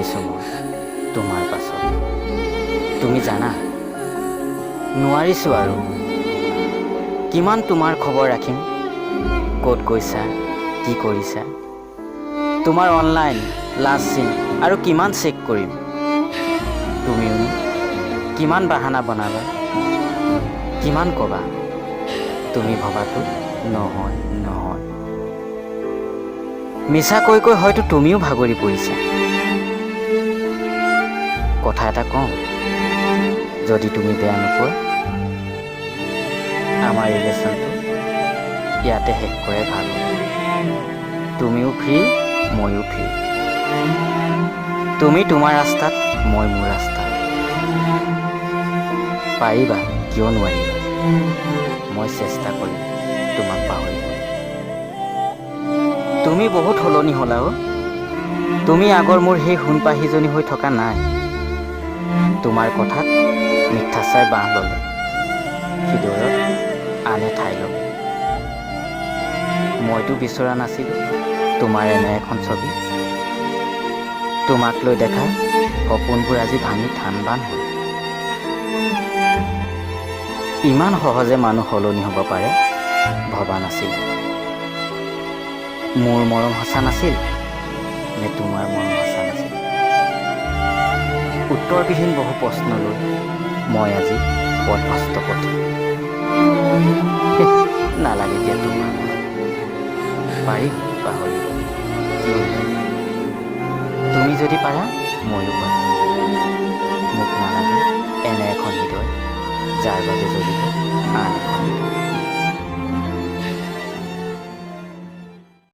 দৌৰিছোঁ মই তোমাৰ পাছত, তুমি জানা? নোৱাৰিছোঁ আৰু। কিমান তোমাৰ খবৰ ৰাখিম, ক'ত গৈছা, কি কৰিছা? তোমাৰ অনলাইন, লাষ্ট চিন আৰু কিমান চেক কৰিম? তুমিও কিমান বাহানা বনাবা? কিমান ক'বা তুমি ভবাটো নহয় নহয়? মিছা কৈ কৈ হয়তো তুমিও ভাগৰি পৰিছা। কথা এটা কওঁ, যদি তুমি বেয়া নোপোৱা, আমাৰ ৰিলেশ্যনটো ইয়াতে শেষ কৰাই ভাল হ'ব। তুমিও ফ্ৰী, ময়ো ফ্ৰী। তুমি তোমাৰ ৰাস্তাত, মই মোৰ ৰাস্তাত। পাৰিবা, কিয় নোৱাৰিবা? মই চেষ্টা কৰিম তোমাক পাহৰিবলৈ। তুমি বহুত সলনি হ'লা অ'। তুমি আগৰ মোৰ সেই সোণপাহীজনী হৈ থকা নাই। তোমাৰ কথাত মিথ্যাচাৰে বাঁহ ল'লে, হৃদয়ত আনে ঠাই ল'লে। মইতো বিচৰা নাছিলোঁ তোমাৰ এনে এখন ছবি। তোমাক লৈ দেখা সপোনবোৰ আজি ভাঙি থান বান হ'ল। ইমান সহজে মানুহ সলনি হ'ব পাৰে, ভবা নাছিলোঁ। মোৰ মৰম সঁচা নাছিল নে তোমাৰ মৰম সঁচা নাছিল? উত্তৰবিহীন বহু প্ৰশ্ন লৈ মই আজি পথভ্ৰষ্ট পথিক। নালাগে দিয়া তোমাৰ মৰম। পাৰিম পাহৰিব, কিয় নোৱাৰিম? তুমি যদি পাৰা, ময়ো পাৰিম। মোক নালাগে এনে এখন হৃদয়, যাৰ বাবে জ্বলিব আন।